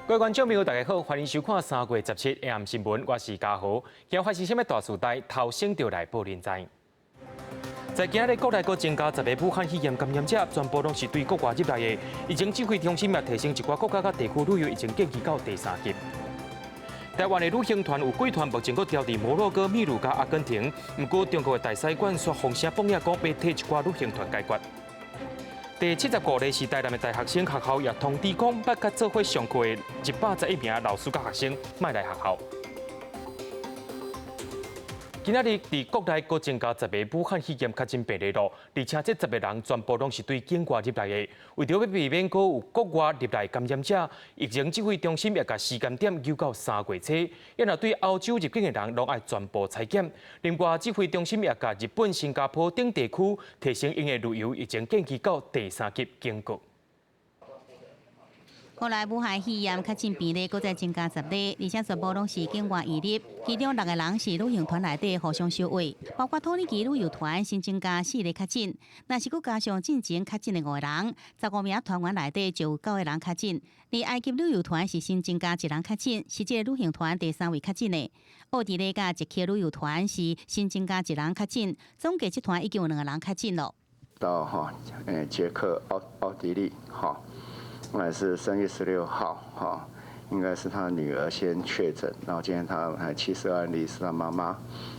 各位觀眾朋友，大家好，歡迎收看3月17 AM 新聞，我是嘉豪。今日發生啥物大事代，頭先就來報恁知。在今仔日國內閣增加10個武漢肺炎感染者，全部攏是對國外入來的。疫情指揮中心也提醒一寡國家佮地區旅遊疫情建議到第三級。台灣的旅行團有幾團目前閣牢佇摩洛哥、秘魯佮阿根廷，毋過中國的大使館煞風聲放影講，欲替一寡旅行團解決。第75個是台南的大學生，學校也通知講，捌佮做伙上課的111名老師佮學生，莫來學校。今仔日佇國內閣增加十个武漢肺炎確診病例囉，而且這十個人全部攏是對境外入來的。為著欲避免閣有國外入來感染者，疫情指揮中心也共時間點延到3月初。若對歐洲入境的人，攏愛全部採檢。另外，指揮中心也共日本、新加坡等地區提升𪜶的旅遊疫情建議到第三級警告。國內武漢肺炎確診病例閣再增加十例，而且全部攏是境外移入，其中六個人是旅行團內底互相相話，包括土耳其旅遊團新增加四个確診，若是閣加上進前確診的五個人，15名團員內底就有九個人確診。而埃及旅遊團是新增加一人確診，是這个旅行團第三位確診的。奧地利佮捷克旅遊團是新增加一人確診，總計這團已經有兩個人確診囉。到哈，捷克、奧地利哈。那是3月16號，哈，應該是他女兒先確診，然後今天他還72案例是他媽媽，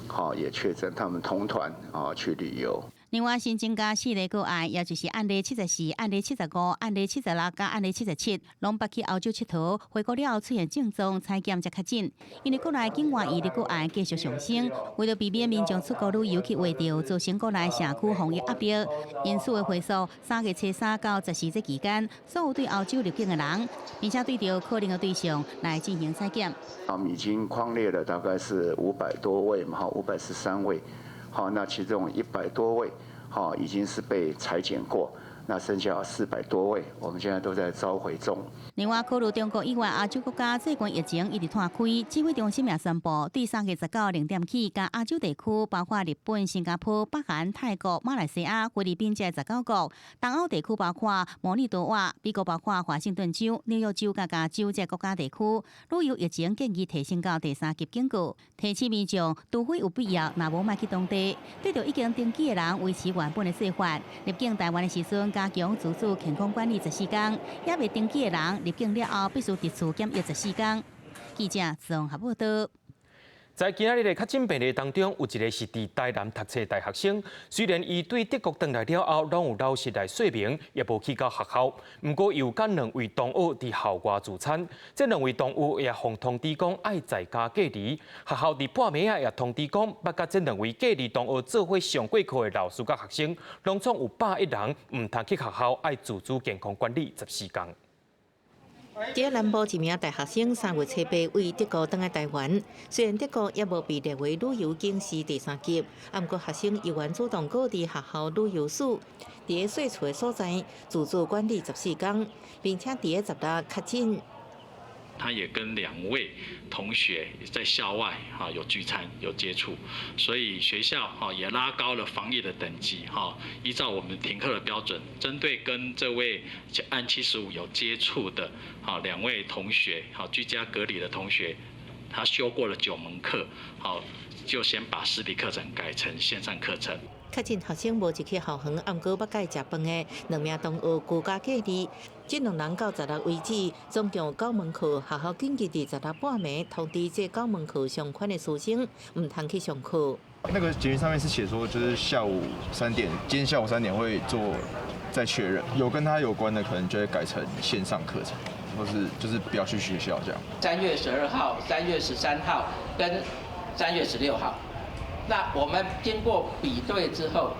好也確診，他們同團啊去旅遊。另外新增加四个個案，也就是案例74、案例75、案例76佮案例77，攏捌去歐洲𨑨迌，回國了後出現症狀，採檢才確診。因為國內境外移入個案繼續上升，為著避免民眾出國旅遊去秽著，造成國內社區防疫壓力，因此會回溯3月初三到14這期間，所有對歐洲入境的人，並且對著可能的對象來進行採檢。我們已經匡列了大概是500多位嘛，哈，513位。好，那其中100多位，好，已經是被採檢過，那剩下400多位，我們現在都在召回中。另外，考慮中國以外亞洲國家最近疫情一直湠開，指揮中心也宣布，對3月19零點起，共亞洲地區，包括日本、新加坡、北韓、泰國、馬來西亞、菲律賓這19國；東歐地區包括摩爾多瓦、美國包括華盛頓州、紐約州佮加州這國家地區，旅遊疫情建議提升到第三級警告，提醒民眾，除非有必要，若無莫去當地。對著已經登記的人，維持原本的做法。入境台灣的時陣，加強自主健康管理十四天；猶未登記的人，入境了後必須佇厝檢疫十四天。記者綜合報道。在今仔日的確診病例當中，有一个是佇台南讀冊大學生，雖然伊對德國轉來了後，攏有老實來說明，也無去到學校。毋過，伊有佮兩位同學佇校外聚餐，這兩位同學也予通知講愛在家隔離。學校佇半暝仔也通知講，捌佮這兩位隔離同學做伙上過課的老師佮學生，攏總有101人毋通去學校，愛自主健康管理十四天。佇南部一名大學生3月初八對德國轉來台灣，雖然德國猶無被列為旅遊警示第三級，毋過學生猶原主動閣佇學校旅遊所，佇咧踅厝的所在自主管理十四天，並且佇咧16確診。他也跟兩位同學在校外哈有聚餐有接觸，所以學校哈也拉高了防疫的等級哈，依照我們停課的標準，針對跟這位案75有接觸的哈兩位同學，好居家隔離的同學，他修過了九門課，好就先把實體課程改成線上課程。確診學生無入去校園，毋過捌佮伊食飯的兩名同學居家隔離。這兩人到十六為止，總共有九門課，學校緊急佇十六半暝通知這九門課相關的師生，毋通去上課。那個簡訊上面是寫說，就是下午三點，今天下午三點會做再確認，有跟他有關的，可能就會改成線上課程，或是就是不要去學校這樣。3月12號、3月13號跟3月16號。那我們經過比對之後，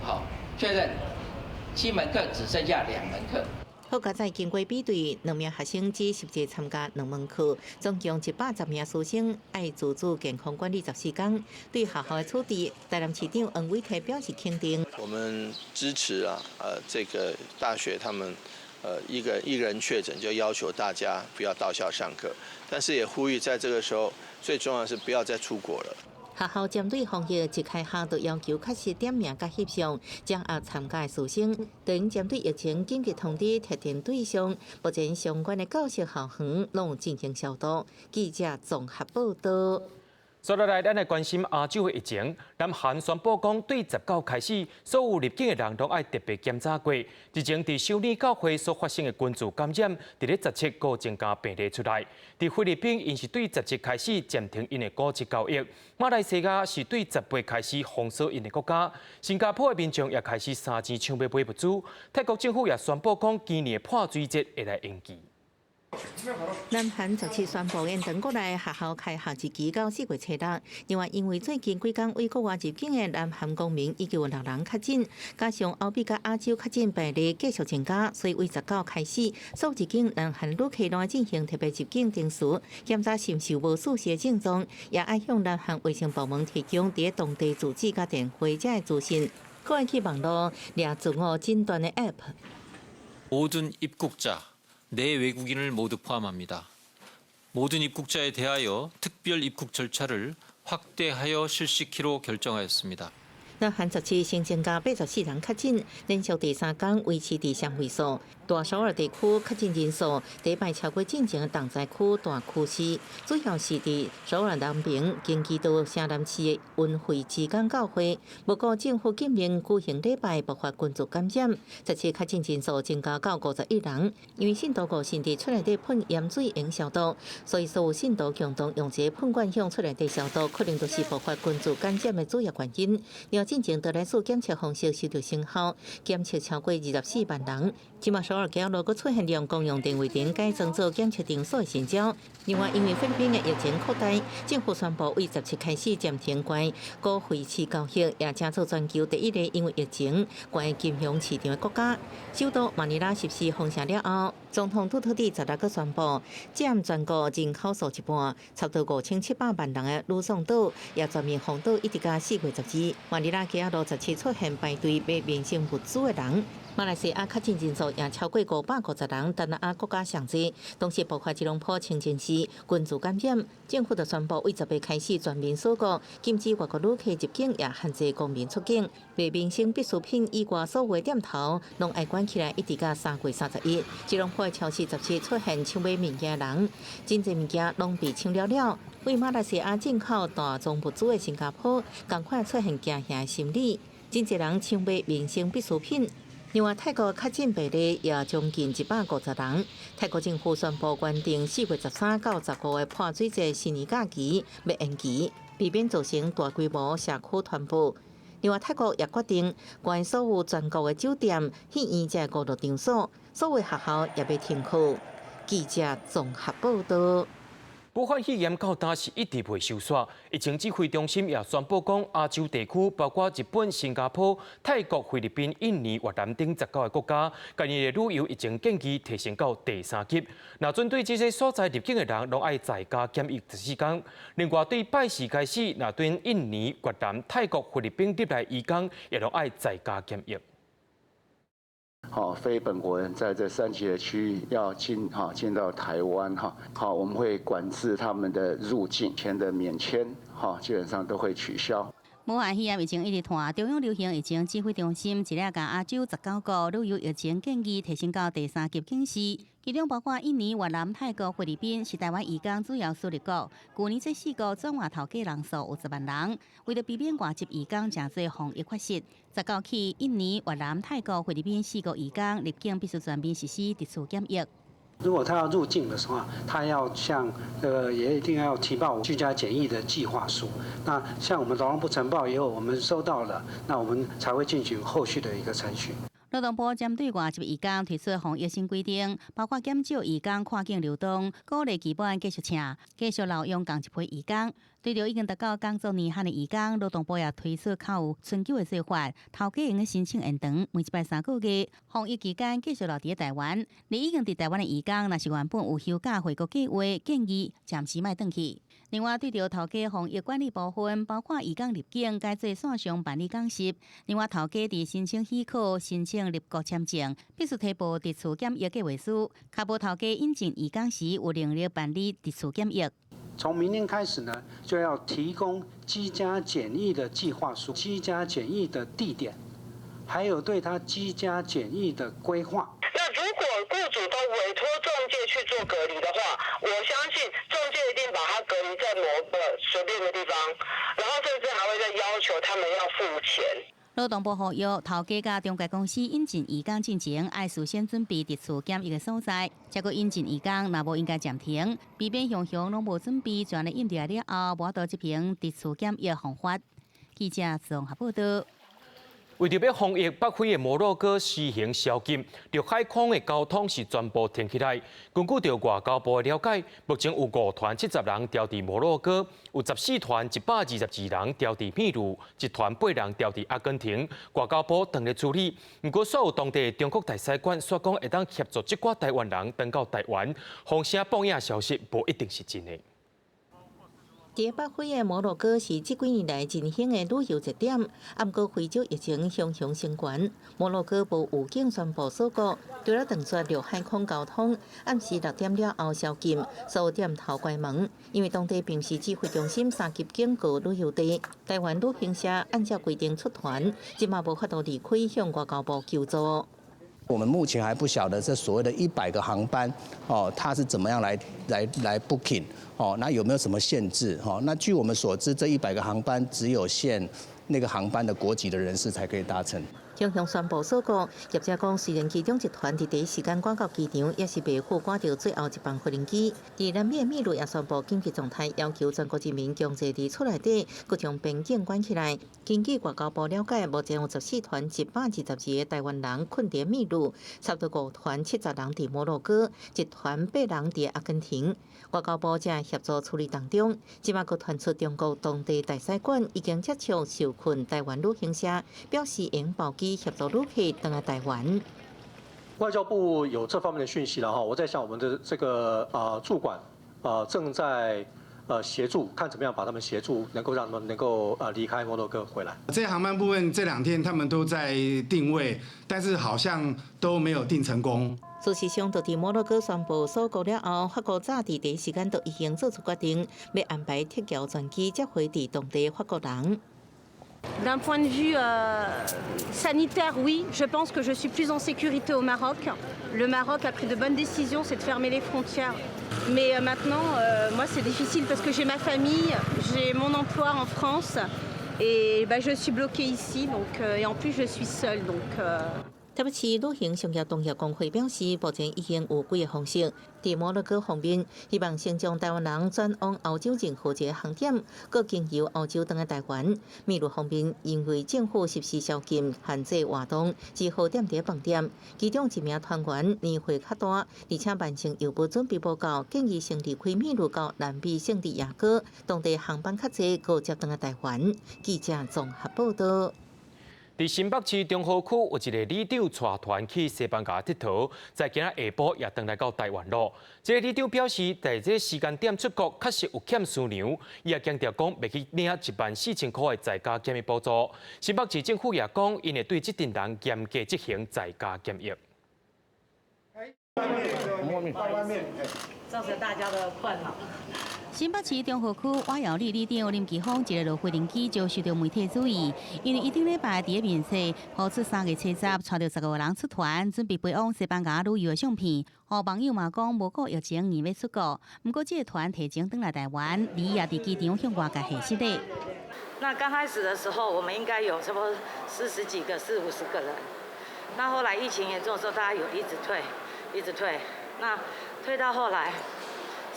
好確認七門課只剩下兩門課。好佳哉經過比對，兩名學生只實際參加兩門課，總共110名師生愛自主健康管理十四天。對學校的處置，台南市長黃偉哲表示肯定。我們支持啊，這個大學他們，一個人確診就要求大家不要到校上課，但是也呼籲在這個時候，最重要是不要再出國了。學校針對防疫一開學就要求確實點名佮翕相，掌握參加的師生，等針對疫情緊急通知特定對象，目前相關的教學校園攏進行消毒。記者綜合報道。接落來，咱來關心亞洲的疫情。南韓宣布講，對19開始，所有入境的人攏愛特別檢查過。之前佇首爾教會所發生的群聚感染，佇咧17閣增加病例出來。佇菲律賓，𪜶是對17開始暫停𪜶的古蹟交易。馬來西亞是對18開始封鎖𪜶的國家。新加坡的民眾也開始三錢搶欲買物資。泰國政府也宣布講，今年的潑水節會來延期。南韓17宣布延長國內學校開學日期到4月初6。另外，因為最近幾工對國外入境的南韓公民已經有六人確診，加上歐美佮亞洲確診病例繼續增加，所以對19開始，所有入境南韓旅客攏愛進行特別入境程序，檢查是毋是無事實症狀，也愛向南韓衛生部門提供佇當地住址佮電話這个資訊，閣愛去網路掠自我診斷的 App。 모든입국자 내외국인을 모두 포함합니다. 모든 입국자에 대하여 특별 입국 절차를 확대하여 실시키로 결정하였습니다. 南韓17新增加84人確診，連續第三工維持佇雙位數。大首爾地區確診人數第擺超過進前的重災區大區市，主要是佇首爾南平、京畿道城南市的恩惠之江教會。不過政府禁令舉行禮拜，爆發群聚感染，17確診人數增加到51人。因為信徒誤信佇厝內底噴鹽水用消毒，所以所有信徒共同用一個噴罐向厝內底消毒，可能就是爆發群聚感染的主要原因。另外，進前得來速檢測方式收著成效，檢測超過24萬人。這馬首爾街路閣出現用公用電話亭改裝做檢測場所的新招。另外，因為菲律賓的疫情擴大，政府宣布對17開始暫停關股匯市交易，也成做全球第一個因為疫情關金融市場的國家。首都馬尼拉實施封城了後，總統杜特蒂16閣宣布，佔全國人口數一半，差不多5700萬人的呂宋島也全面封島，一直到4月12。馬尼拉街仔路17出現排隊買民生物資的人。馬來西亞確診人數也超過550人，東南亞國家上濟。同時爆發吉隆坡清真寺群聚感染，政府就宣布對18開始全面鎖國，禁止外國旅客入境，也限制公民出境。賣民生必需品以外所有店頭攏愛關起來，一直到3月31。吉隆坡的超市17出現搶買物件的人，真濟物件攏被搶了了。對馬來西亞進口大宗物資的新加坡，仝款出現驚嚇的心理，真濟人搶買民生必需品。另外，泰國確診病例也將近150人。泰國政府宣布原定4月13到15的潑水節新年假期欲延期，避免造成大規模社區傳播。另外，泰國也決定關所有全國的酒店、戲院這娛樂場所，所有學校也欲停課。記者綜合報道。武漢肺炎到今是一直袂收煞，疫情指揮中心也宣布講，亞洲地區包括日本、新加坡、泰國、菲律賓、印尼、越南等19個國家，共𪜶的旅遊疫情建議提升到第三級。若準對這些所在入境的人，攏愛在家檢疫14天。另外，對拜四開始，若對印尼、越南、泰國、菲律賓入來移工，也攏愛在家檢疫。好，非本國人在這三級的區域要進哈進到台灣哈，好，我們會管制他們的入境前的免簽哈，基本上都會取消。武漢肺炎疫情一直拖，中央流行疫情指揮中心一日共亞洲19國旅遊疫情建議提升到第三級警示，其中包括印尼、越南、泰國、菲律賓是台灣移工主要輸入國。舊年這四國總外頭家人數有10萬人，為著避免外籍移工成做防疫缺失，19起印尼、越南、泰國、菲律賓四國移工入境必須全面實施特殊檢疫。如果他要入境的時候，他要向也一定要提報居家檢疫的計劃書。那向我們勞動部呈報以後，我們收到了，那我們才會進行後續的一個程序。勞動部針對外籍移工提出防疫新規定，包括減少移工跨境流動，鼓勵基本繼續請，繼續留用仝一批移工。對著已經達到工作年限的移工，勞動部也推出較有春秋的做法，頭家會用申請延長，每一擺3個月，防疫期間繼續留佇台灣。你已經佇台灣的移工，若是原本有休假回國計劃，建議暫時莫轉去。另外，對著頭家防疫管理部分，包括移工入境改做線上辦理講習。另外，頭家佇申請許可、申請入國簽證，必須提報特殊檢疫計劃書，確保頭家引進移工時有能力辦理特殊檢疫。從明天開始呢，就要提供居家檢疫的計劃書、居家檢疫的地點，還有對他居家檢疫的規劃。那如果雇主都委託仲介去做隔離的話，我相信仲介一定把他隔離在某個隨便的地方，然後甚至還會再要求他們要付錢。勞動部呼籲頭家佮中介公司引進移工進前，愛事先準備佇厝檢疫的所在。這個引進移工若無應該暫停，避免雄雄攏無準備，全咧應對了後，無法度執行佇厝檢疫方法。記者綜合報道。為著欲防疫，北非的摩洛哥實行宵禁，陸海空的交通是全部停起來。根據著外交部的了解，目前有五團70人牢佇摩洛哥，有14團122人牢佇秘魯，一團八人牢佇阿根廷。外交部正咧處理。毋過，所有當地的中國大使館煞講會當協助這寡台灣人轉到台灣，風聲報影消息無一定是真的。佇北非的摩洛哥是這幾年來真興的旅遊熱點，毋過非洲疫情雄雄升懸，摩洛哥無預警宣布鎖國，除了斷絕陸海空交通，暗時6點了後宵禁，所有店頭關門。因為當地並是指揮中心三級警告旅遊地，台灣旅行社按照規定出團，這馬無法度離開，向外交部求助。我們目前還不曉得這所謂的100個航班，哦，它是怎麼樣來 booking，哦，那有沒有什麼限制？哈，那據我們所知，這一百個航班只有限那個航班的國籍的人士才可以搭乘。雄雄宣布鎖國，業者講，雖然其中一團佇第一時間趕到機場，也是袂赴趕著最後一班飛行機。佇南美的秘魯也宣布緊急狀態，要求全國人民強制佇厝內底，閣將邊境關起來。根據外交部了解，目前有14團122個台灣人困佇秘魯，差不多五團70人佇摩洛哥，一團八人佇阿根廷。外交部正協助處理當中，這馬閣傳出中國當地大使館已經接觸受困台灣旅行社，表示會包機協助旅客轉來台灣。外交部有這方面的訊息了哈，我在想我們的這個駐館正在協助，看怎麼樣把他們協助，能夠讓他們能夠離開摩洛哥回來。這航班部分這兩天他們都在訂位，但是好像都沒有訂成功。事實上，就佇摩洛哥宣布鎖國了後，法國早佇第一時間就已經做出決定，欲安排特調專機接回佇當地法國人。 D'un point de vue sanitaire, oui, je pense que je suis plus en sécurité au Maroc. Le Maroc a pris de bonnes décisions, c'est de fermer les frontières. Mais maintenant, moi, c'est difficile parce que j'ai ma famille, j'ai mon emploi en France et bah, je suis bloquée ici, donc, et en plus, je suis seule. Donc, 台北市旅行商業同業公會表示，目前已經有幾個方式。佇摩洛哥方面，希望先將台灣人轉往歐洲任何一個航點，閣經由歐洲轉來台灣。秘魯方面，因為政府實施宵禁限制活動，只好踮佇飯店。其中一名團員年歲較大，而且慢性藥物準備無夠，建議先離開秘魯到南美聖地亞哥，當地航班較濟，閣接轉來台灣。記者綜合報道。佇新北市中和區有一个里長帶團去西班牙𨑨迌，在今仔下晡也轉來到台灣囉。這个里長表示，佇這个時間點出國確實有欠師娘，伊也強調講，欲去領14,000塊的在家檢疫補助。新北市政府也講，𪜶會對這陣人嚴格執行在家檢疫。外面，造成大家的困擾。新北市中和區瓦窯里里長林奇峰一个落飛行機就受到媒體注意，因為伊頂禮拜佇咧面冊拋出3月70，帶著15個人出團，準備飛往西班牙旅遊的相片。予網友嘛講無顧疫情硬欲出國，毋過這个團提前轉來台灣，伊也佇機場向外界解釋咧。那剛開始的時候，我們應該有差不多四十幾個、四五十個人。那後來疫情嚴重的時候，大家有一直退，一直退。那退到後來，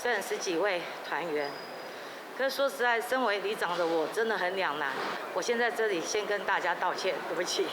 剩十幾位團員。可是說實在，身為里長的我真的很兩難。我先在這裡先跟大家道歉，對不起。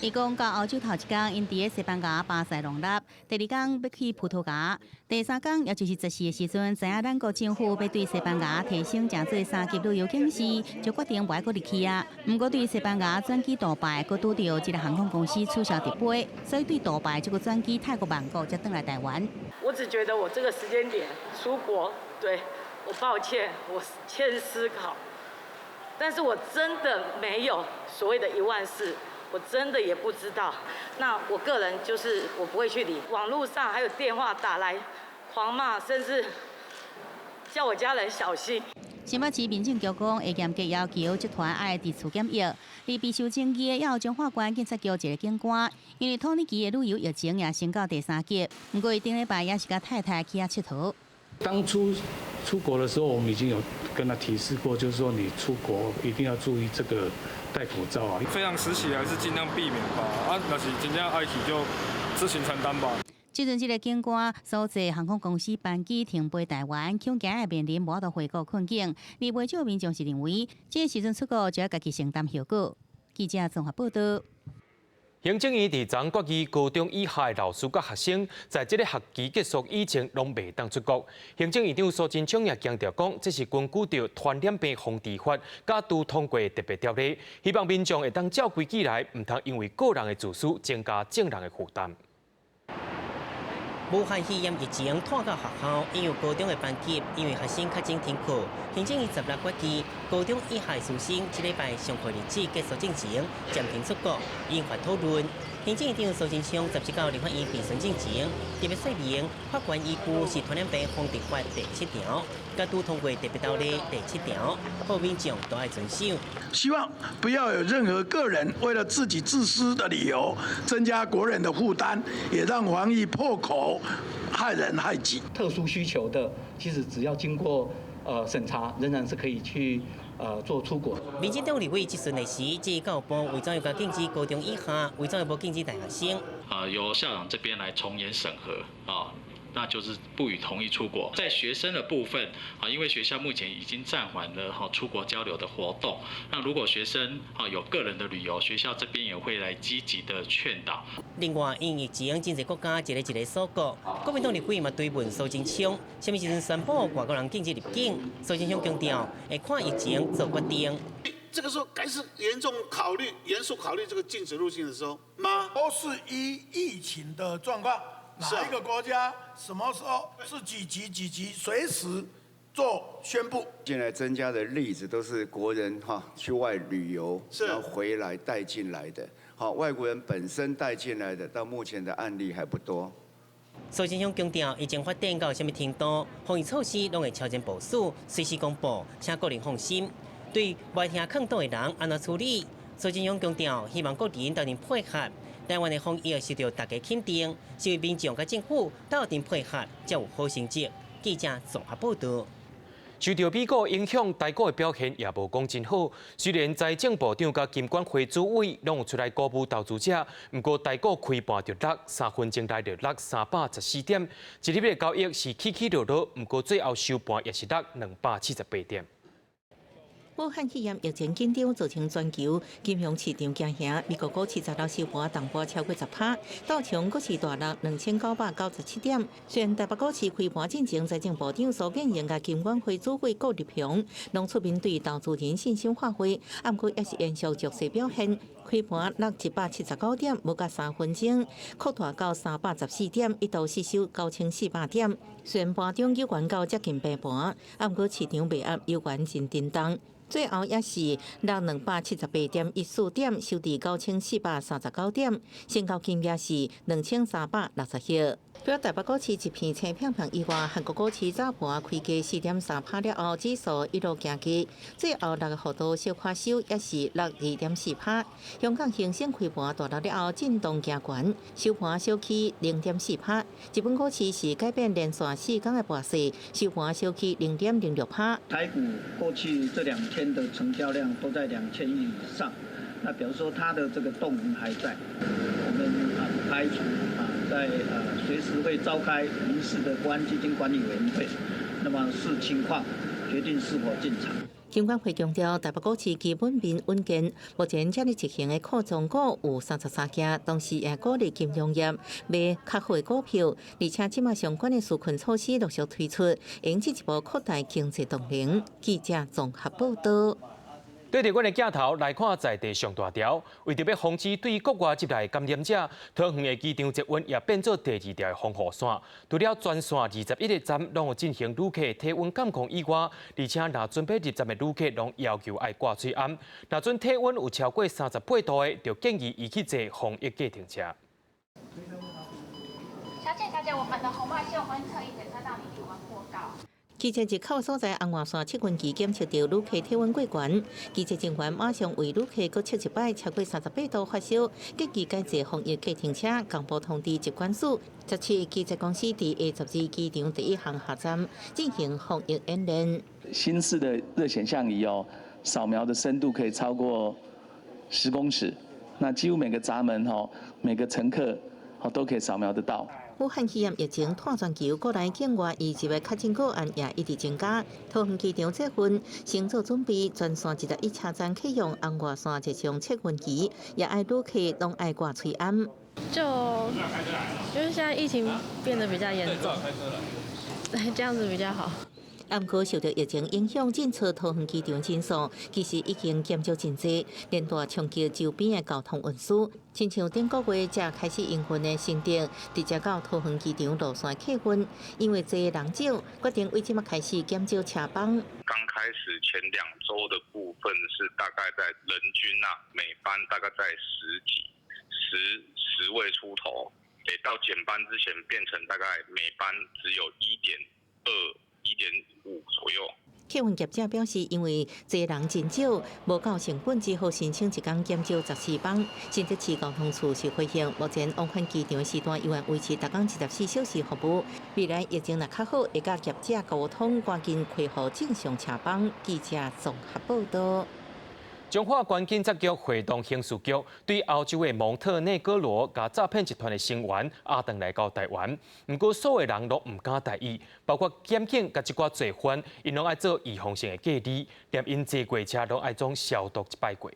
伊講到歐洲頭一工，𪜶佇咧西班牙巴塞隆納；第二工欲去葡萄牙；第三工，也就是14的時陣，知影咱國政府欲對西班牙提升成做三級旅遊警示，就決定無愛閣入去啊。毋過對西班牙轉機杜拜，閣拄著一个航空公司取消直飛，所以對杜拜這個轉機泰國曼谷，才轉來台灣。我只覺得我這個時間點出國，對我抱歉，我欠思考，但是我真的沒有所謂的1.4萬。我真的也不知道，那我個人就是我不會去理。網絡上還有電話打來狂罵，甚至叫我家人小心。新北市民政局講，會嚴格要求集團愛佇厝檢疫。而備受爭議的，也有彰化縣警察局一个警官，因為土耳其的旅遊疫情也升到第三級，毋過伊頂禮拜也是佮太太去遐𨑨迌。當初出國的時候，我們已經有跟他提示過，就是說你出國一定要注意這個戴口罩啊。非常時期還是盡量避免吧。啊，若是真正愛去就自行承擔吧。這陣這个警官所坐航空公司班機停飛台灣，恐驚會面臨無法度回國困境。而袂少民眾是認為，這个時陣出國就愛家己承擔後果。記者綜合報道。行政院佇昨決議，高中以下的老師佮學生，在這个學期結束以前，攏袂當出國。行政院長蘇貞昌也強調講，這是根據著傳染病防治法，佮拄通過特別條例，希望民眾會當照規矩來，毋通因為個人的自私，增加眾人的負擔。武漢肺炎疫情拖到學校，因為高中的班級因為學生確診停課，行政院16決議，高中以下師生這禮拜上課日子結束進前暫停出國，引發討論。行政院長蘇貞昌17號立法院辯論進前，特別說明法官依據是傳染病防治法第七條，佮拄通過特別條例第七條，予民眾都愛遵守。希望不要有任何個人為了自己自私的理由，增加國人的負擔，也讓防疫破口，害人害己。特殊需求的，其實只要經過審查，仍然是可以去做出國。民進黨立委質詢的時，質疑教育部為怎樣禁止高中以下，為怎樣無禁止大學生？啊，由校長這邊來從嚴審核啊，那就是不予同意出國。在學生的部分啊，因為學校目前已經暫緩了哈出國交流的活動，那如果學生啊有個人的旅遊，學校這邊也會來積極的勸導。另外，因疫情，真濟國家一个一个鎖國，國民黨立委嘛追問蘇貞昌，啥物時陣宣布外國人禁止入境？蘇貞昌強調，會看疫情做決定。這個時候該是嚴重考慮、嚴肅考慮這個禁止入境的時候嗎？都是依疫情的狀況，哪一個國家什麼時候是幾級幾級，隨時做宣布。現在增加的例子都是國人哈去外旅遊，然後回來帶進來的。好，外國人本身帶進來的，到目前的案例還不多。蘇貞昌強調，疫情發展到啥物程度，防疫措施攏會超前部署，隨時公布，請國人放心。對袂聽勸導的人按怎處理？蘇貞昌強調，希望國人鬥陣配合，台灣的防疫受到大家肯定，是為民眾佮政府鬥陣配合，才有好成績。記者綜合報道。受著美股影響，台股的表現也無講真好。雖然財政部長佮金管會主委攏有出來鼓舞投資者，毋過台股開盤就落，3分鐘內就落314點，一日的交易是起起落落，毋過最後收盤也是落278點。武漢肺炎疫情緊張，造成全球金融市場驚嚇。美國股市十六收盤重跌超過10%，道瓊閣是大落2997點。雖然台北股市開盤進前，財政部長蘇建榮佮金管會主委顧立雄攏出面對投資人信心喊話，毋過也是延續弱勢表現。開盤落179點，無夠3分鐘，擴大到314點，一度失守9400點。雖然盤中猶原到接近平盤，毋過市場賣壓猶原真沉重。最後也是落278.14點，收佇9439點，成交金額是2360億。除了台北股市一片青膨膨以外，韓國股市早盤開低4.3%了後，指數一路行低，最後落的幅度小可收，也是落2.4%。香港恆生開盤大落了後，震盪行懸，收盤小起0.4%。日本股市是改變連續4天的跌勢，收盤小起0.06%。台股過去這2天的成交量都在2000億以上，那表示說它的這個動能還在。我們啊不排除啊在隨時會召開臨時的國安基金管理委員會，那麼視情況決定是否進場。金管會強調，台北股市基本面穩健，目前正咧執行的庫藏股有33家，同時也鼓勵金融業買較好的股票，而且這馬相關的紓困措施陸續推出，會進一步擴大經濟動能。記者綜合報道。對著阮的鏡頭來看，在地上大條，為著欲防止對國外入來感染者，桃園的機場捷運也變做第二條的防護線。除了全線21個站攏有進行旅客體溫監控以外，而且若準備入站的旅客攏要求愛掛喙罨。若準體溫有超過38度的，就建議伊去坐防疫計程車。小姐，小姐，我們的紅外線溫測儀檢測到你體溫過高。汽車入口所在紅外線測溫機檢測到旅客體溫過懸，機車人員馬上為旅客閣測一擺超過38度發燒，緊急改坐防疫計程車，共部通知疾管署。17機捷公司佇 A12機場第一航廈站進行防疫演練。新式的熱顯像儀哦，掃描的深度可以超過10公尺，那幾乎每個閘門吼，每個乘客都可以掃描得到。武漢肺炎疫情拖全球，國內境外移入的確診個案也一直增加。桃園機場這份先做準備，全線21車站啟用紅外線熱像測溫機，也愛旅客攏愛掛喙罨。就因為現在疫情變得比較嚴重，對，這樣子比較好。毋過受到疫情影響，進出桃園機場人數其實已經減少真濟，連帶衝擊周邊的交通運輸。親像頂個月才開始營運的新竹，直接到桃園機場路線客運，因為濟人少，決定為這擺開始減少車班。剛開始前2週的部分是大概在人均啊，每班大概在十幾、十位出頭，得到減班之前變成大概每班只有1.2、1.5左右。客運業者表示，因為坐人真少，無夠成本，只好申請一工減少14班。新竹市交通處是回應，目前往返機場時段依然維持逐工24小時服務。未來疫情若較好，會佮業者溝通，趕緊恢復正常車班。記者綜合報道。彰化縣警察局會同刑事局對歐洲的蒙特內哥羅佮詐騙集團的成員押轉來到台灣，毋過所有人攏毋敢大意，包括檢警佮這寡罪犯，𪜶攏愛做預防性的隔離，連𪜶坐過車攏愛總消毒一擺過。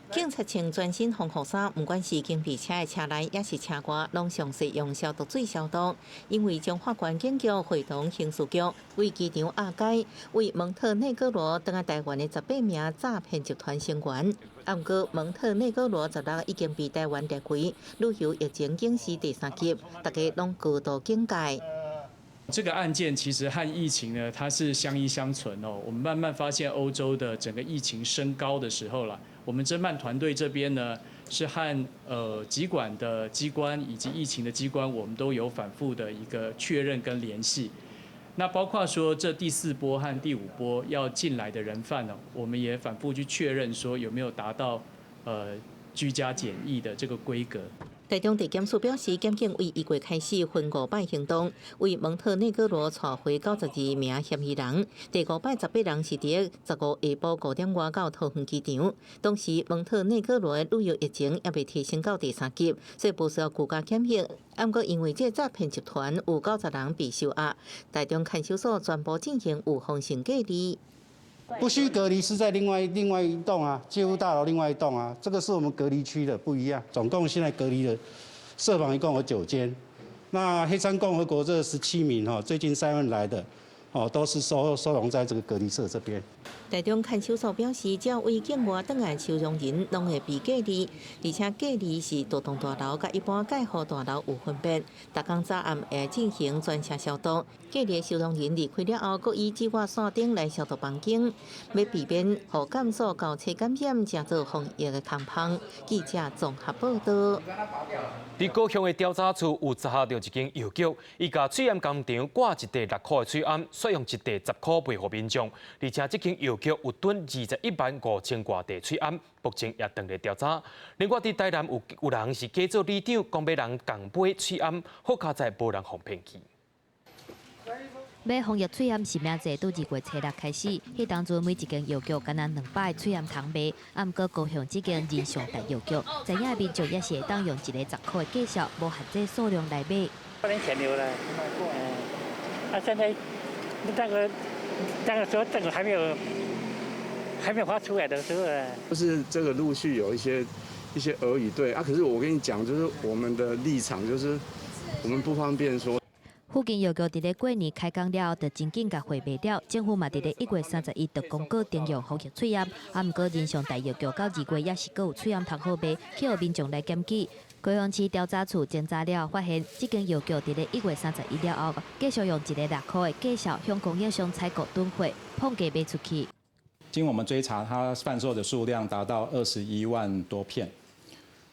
警察穿全身防護衫，毋管是警備車的車內，抑是車外，攏詳細用消毒水消毒。因為彰化縣警局會同刑事局為機場押解為蒙特內哥羅轉來台灣的18名詐騙集團成員。毋過蒙特內哥羅16已經被台灣列為旅遊疫情警示第三級，大家攏高度警戒。這個案件其實和疫情呢，它是相依相存哦。我們慢慢發現歐洲的整個疫情升高的時候了，我們偵辦團隊這邊呢，是和疾管的機關以及疫情的機關，我們都有反覆的一個確認跟聯繫。那包括說這第四波和第五波要進來的人犯呢，我們也反覆去確認說有沒有達到居家檢疫的這個規格。台中地檢署表示，檢警為1月開始分五擺行動，為蒙特內哥羅帶回92名嫌疑人。第五擺18人是佇15下晡5點外到桃園機場。當時蒙特內哥羅的旅遊疫情猶未提升到第三級，所以無需要居家檢疫。毋過因為這詐騙集團有90人被收押，台中看守所全部進行預防性隔離。不需隔離是在另外一棟啊，戒護大樓另外一棟啊，這個是我們隔離區的不一樣。總共現在隔離的設防一共有9間，那黑山共和國這17名哈，最近三萬來的，哦，都是收容在這個隔離舍這邊。台中看守所表示，只要為境外轉來收容人，攏會被隔離，而且隔離是獨棟大樓佮一般蓋好大樓有分別。逐工早暗會進行全車消毒。隔離收容人離開了後，閣以紫外線燈來消毒房間，欲避免予監所交叉感染，成做防疫的空縫。記者綜合報道。佇高雄的調查處有查著一間藥局，伊共喙罨工廠掛一袋6箍的喙罨，煞用一袋10箍賣予民眾。而且這間藥局有囤21萬5千外袋喙罨，目前也正咧調查。另外，佇台南有人是假做里長，講欲人共買喙罨，好佳哉無人予騙去。買防疫喙罨實名制，對2月初6開始，彼當陣每一間藥局敢若200喙罨通賣。啊，毋過高雄這間仁上大藥局，知影民眾也是會當用一個10箍的價數，無限制數量來買。多年前有了，啊，現在那個時候這個還沒有發出來的時候，就是這個陸續有一些耳語對啊，可是我跟你講，就是我們的立場就是我們不方便說。附近藥局佇咧過年開工了後，就真緊共貨賣了。政府嘛佇咧1月31就公告停用防疫喙罨，啊，毋過仁上大藥局到2月猶是閣有喙罨通好賣，去予民眾來檢舉。高雄市調查處偵查了後，發現這間藥局佇咧1月31了後，繼續用一個6箍的價數向供應商採購囤貨，膨價賣出去。經我們追查，它販售的數量達到21萬多片。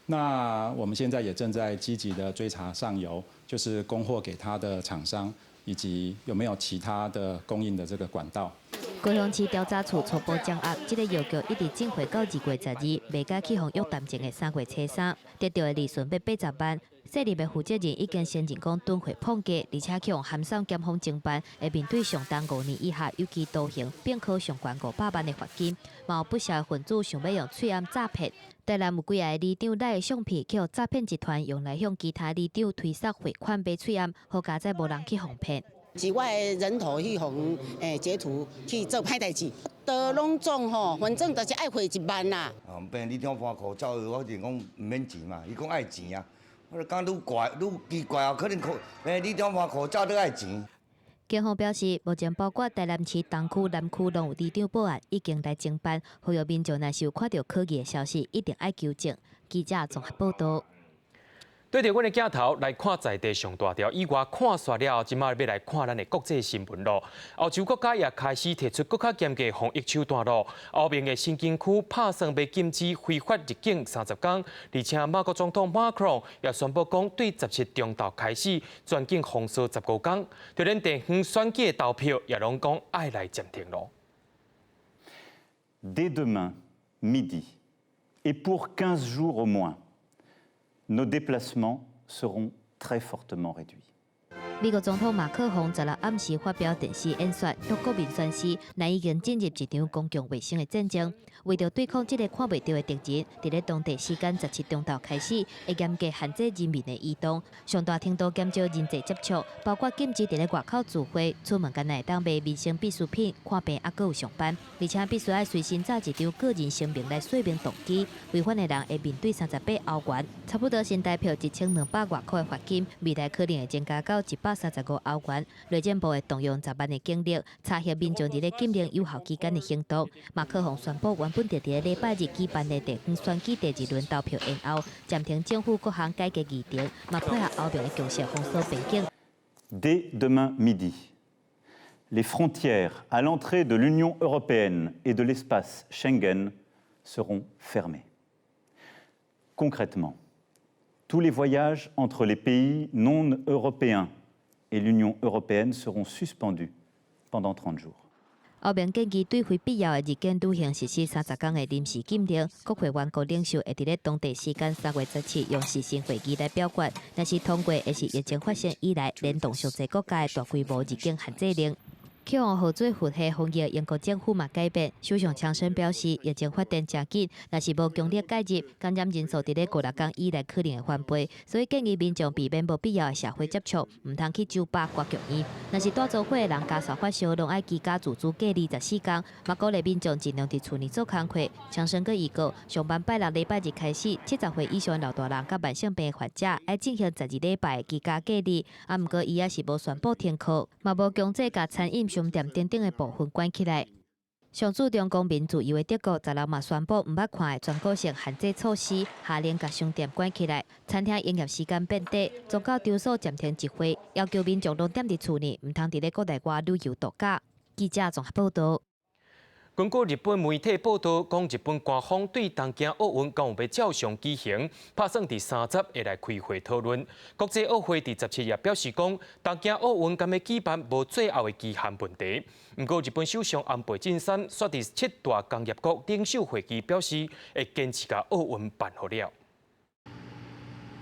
那我們現在也正在積極的追查上游，就是供貨給他的廠商。以及有沒有其他的供應的這個管道。高雄市調查處初步掌握，這個藥局一直進貨到2月12日，賣甲去予約談前的3月初3，得著的利潤欲80萬。設立的負責人已經承認講囤貨膨價，而且去予函送檢方偵辦，會面對上重5年以下有期徒刑，並科上懸500萬的罰金。嘛有不少分子想欲用喙罨詐騙。台南有幾个里長來的相片，去予詐騙集團用來向其他里長推捒匯款買喙罨，好佳哉無人去予騙。是我的人頭去予截圖去做歹代誌，都攏總吼，反正就是愛匯1萬啦。哦，變里長搬褲走，我就講毋免錢嘛，伊講愛錢啊，我就感覺愈怪愈奇怪哦，可能里長搬褲走都愛錢。警方表示，目前包括台南市東區、南區攏有里長報案，已經來偵辦。呼籲民眾若是有看著可疑的消息，一定愛求證。記者綜合報導。對著阮的鏡頭來看在地上大條以外，看煞了後，這馬欲來看咱的國際新聞囉。歐洲國家也開始提出閣較嚴格防疫手段囉。歐盟的申根區拍算欲禁止非法入境30工，而且馬國總統馬克龍也宣布講，對17中晝開始全境封鎖15工，就連地方選舉的投票也攏講愛來暫停囉。 Dès demain midi et pour 15 jours au moins, nos déplacements seront très fortement réduits. 美國總統馬克宏16暗時發表電視演說，向國民宣示，咱已經進入一場公共衛生的戰爭。為著對抗這个看袂著的敵人，佇咧當地時間17中晝開始，會嚴格限制人民的移動，上大程度減少人際接觸，包括禁止佇咧外口聚會，出門干焦會當買民生必需品、看病猶閣有上班，而且必須愛隨身紮一張個人聲明來說明動機。違反的人會面對38歐元，差不多新台票1200外箍的罰金，未來可能會增加到135歐元。內政部會動用10萬的警力查核民眾佇咧禁令有效期間的行動。馬克宏宣布，原本佇佇咧禮拜日舉辦的地方選舉第二輪投票延後，暫停政府各項改革議程，嘛配合歐盟的共識封鎖邊境。 Dès demain midi, les frontières à l'entrée de l'Union européenne et de l'espace Schengen seront fermées. Concrètement, tous les voyages entre les pays non européens et l'Union européenne seront suspendus pendant 30 jours. 歐盟建議對非必要的入境旅行實施30工的臨時禁令。國會員國領袖會佇咧當地時間3月17用視訊會議來表決，若是通過，會是疫情發生以來聯動上濟國家的大規模入境限制令。去予號做佛系防疫，英國政府嘛改變，首相強生表示，疫情發展誠緊，若是無強力介入，感染人數佇咧5、6工以內可能會翻倍，所以建議民眾避免無必要的社會接觸，毋通去酒吧、歌劇院。若是蹛做伙的人加煞發燒，攏愛居家自主隔離14工。嘛鼓勵民眾盡量佇厝內做工課。強生閣預告，上晚拜六禮拜日開始，70歲以上老大人佮慢性病患者愛進行12禮拜居家隔離。啊，毋過伊也是無宣布停課，嘛無強制共餐飲商店等等的部分關起來。上注重公民自由的德國，16嘛宣布毋捌看的全國性限制措施，下令共商店關起來，餐廳營業時間變短，宗教場所暫停集會，要求民眾攏踮佇厝內，毋通佇咧國內外旅遊度假。記者綜合報導。根據日本媒體報導，講日本官方對東京奧運敢有欲照常舉行，拍算佇30會來開會討論。國際奧會佇17日表示講，東京奧運敢欲舉辦無最後的期限問題。毋過日本首相安倍晉三煞佇七大工業國領袖會議表示，會堅持共奧運辦予了。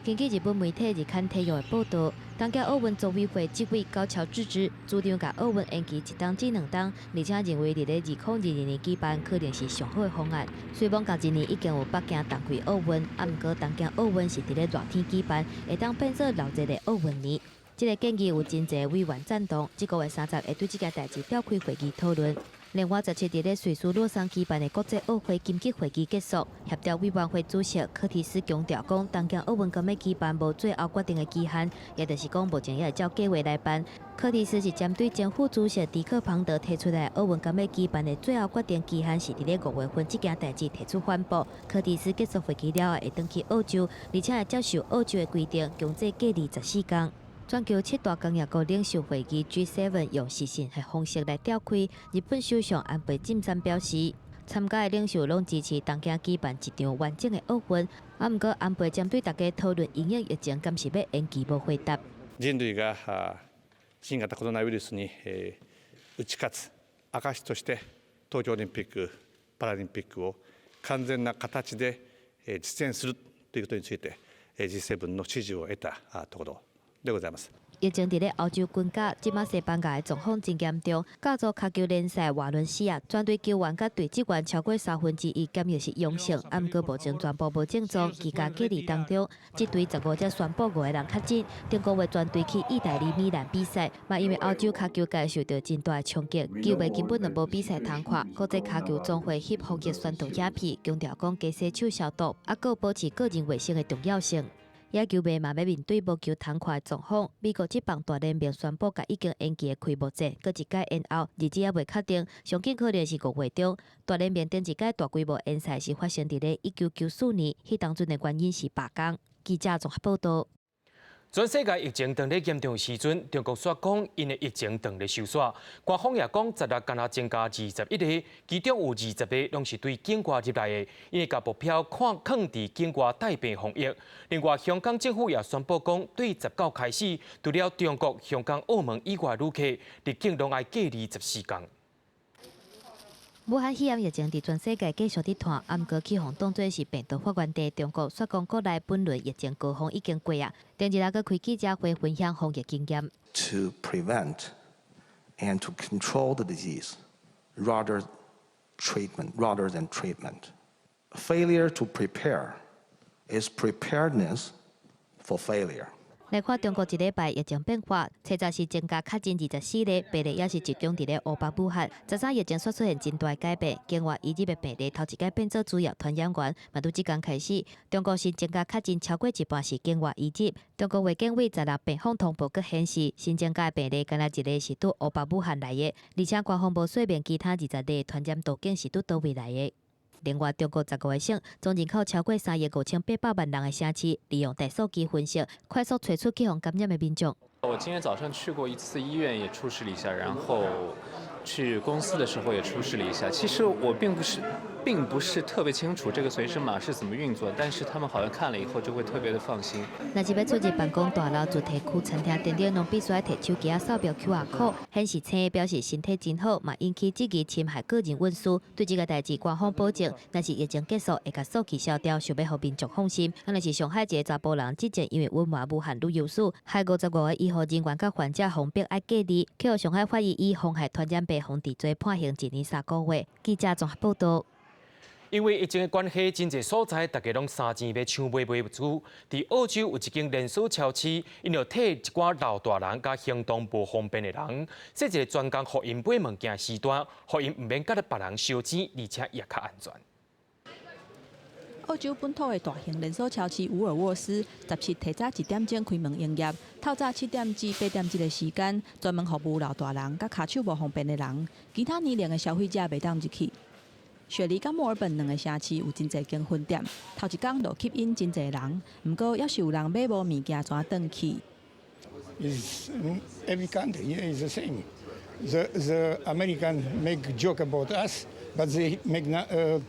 根據日本媒體日刊體育的報導，東京奧運組委會執委高橋智治主張共奧運延期1冬至2冬，而且認為佇咧2022年舉辦可能是上好的方案。雖罔舊一年已經有北京冬季奧運，啊，毋過東京奧運是佇咧熱天舉辦，會當變做鬧熱的奧運年。這个建議有真濟委員贊同，這个月30會對這件代誌召開會議討論。另外，17佇咧瑞士洛桑舉辦的國際奧會緊急會議結束，協調委員會主席柯蒂斯強調講，東京奧運敢欲舉辦無最後決定的期限，也就是講目前也會照計畫來辦。柯蒂斯是針對前副主席迪克龐德提出來奧運敢欲舉辦的最後決定期限是佇咧5月份這件代誌提出反駁。柯蒂斯結束會議了後會轉去澳洲，而且會接受澳洲的規定，強制隔離14工。全球七大工業國領袖會議 G7 用視訊的方式來召開。日本首相安倍晉三表示，參加的領袖攏支持東京舉辦一場完整的奧運。啊，毋過安倍針對大家討論因應疫情，敢是欲延期無回答。人類が新型コロナウイルスに打ち勝つ証として、東京オリンピック・パラリンピックを完全な形で実現するということについて、G7 の支持を得たところでございます。疫情佇咧歐洲國家，這擺西班牙的狀況真嚴重。甲族跤球聯賽瓦倫西亞全隊球員佮隊職員超過1/3檢驗是陽性，啊，毋過目前全部無症狀，居家隔離當中。這隊15才宣布五个人確診，頂個月全隊去意大利米蘭比賽，嘛因為歐洲跤球界受著真大的衝擊，球迷根本就無比賽通看。國際跤球總會翕防疫宣導影片，強調講加洗手消毒，啊，閣保持個人衛生的重要性。野球迷嘛欲面對無球通看的狀況。美國職棒大聯盟宣布，共已經延期的開幕戰，閣一改延後，日子猶未確定，上緊可能是5月中。大聯盟頂一擺大規模延賽是發生佇咧1994年，彼當陣的原因是罷工。記者綜合報導。全世界疫情當咧嚴重時陣，中國煞講𪜶的疫情當咧收煞。官方也講，十六干焦增加21个，其中有20个攏是對境外入來的，𪜶會共目標看囥佇境外帶病防疫。另外，香港政府也宣布講，對19開始，除了中國、香港、澳門以外旅客，入境攏愛隔離14天。武漢肺炎疫情佇全世界繼續佇傳，啊，毋過去予當做是病毒發源地中國，煞講國內本輪疫情高峰已經過啊。頂日閣開記者會分享防疫經驗。 To prevent and to control the disease, rather than treatment. Failure to prepare is preparedness for failure. 來看中國這禮拜疫情變化，初十是增加確診24个，病例也是集中佇咧湖北武漢。13疫情煞出現真大改變，境外移入的病例頭一擺變做主要傳染源。嘛，對這工開始，中國新增加確診超過一半是境外移入。中國衛健委十六病房通報閣顯示，新增加的病例干焦一个是對湖北武漢來的，而且官方無說明其他20个傳染途徑是對佗位來的。另外，中國15個省總人口超過3億5800萬人的城市，利用大數據分析，快速揣出去予感染的民眾。我今天早上去過一次醫院，也出示了一下，然後去公司的時候也出示了一下。其實我並不是特別清楚這個隨申碼是怎麼運作，但是他們好像看了以後就會特別的放心。若是欲出入辦公大樓、住宅區、餐廳等等，攏必須愛提手機仔掃描 QR code，顯示青表示身體真好，嘛引起質疑侵害個人隱私。對這个代誌，官方保證，若是疫情結束，會共數據消掉，想欲予民眾放心。啊，若是上海一个查埔人，之前因為隱瞞武漢旅遊史，害55个醫護人員佮患者封閉愛隔離，去予上海法醫以妨害傳染病防治罪判刑1年3個月。記者綜合報導。因為疫情的關係，真濟所在大家攏相爭欲搶買物資。佇澳洲有一間連鎖超市，𪜶就替一寡老大人佮行動無方便的人，設一个專工予𪜶買物件時段，予𪜶毋免佮別人相爭，而且也較安全。澳洲本土的大型連鎖超市伍爾沃斯，17提早1點鐘開門營業，透早7點至8點這个時間，專門服務老大人佮跤手無方便的人，其他年齡的消費者袂當入去。雪梨佮墨爾本兩个城市有真濟間分店，頭一工就吸引真濟人，毋過猶是有人買無物件轉轉去。 Is every country is the same. The American make joke about us, but they make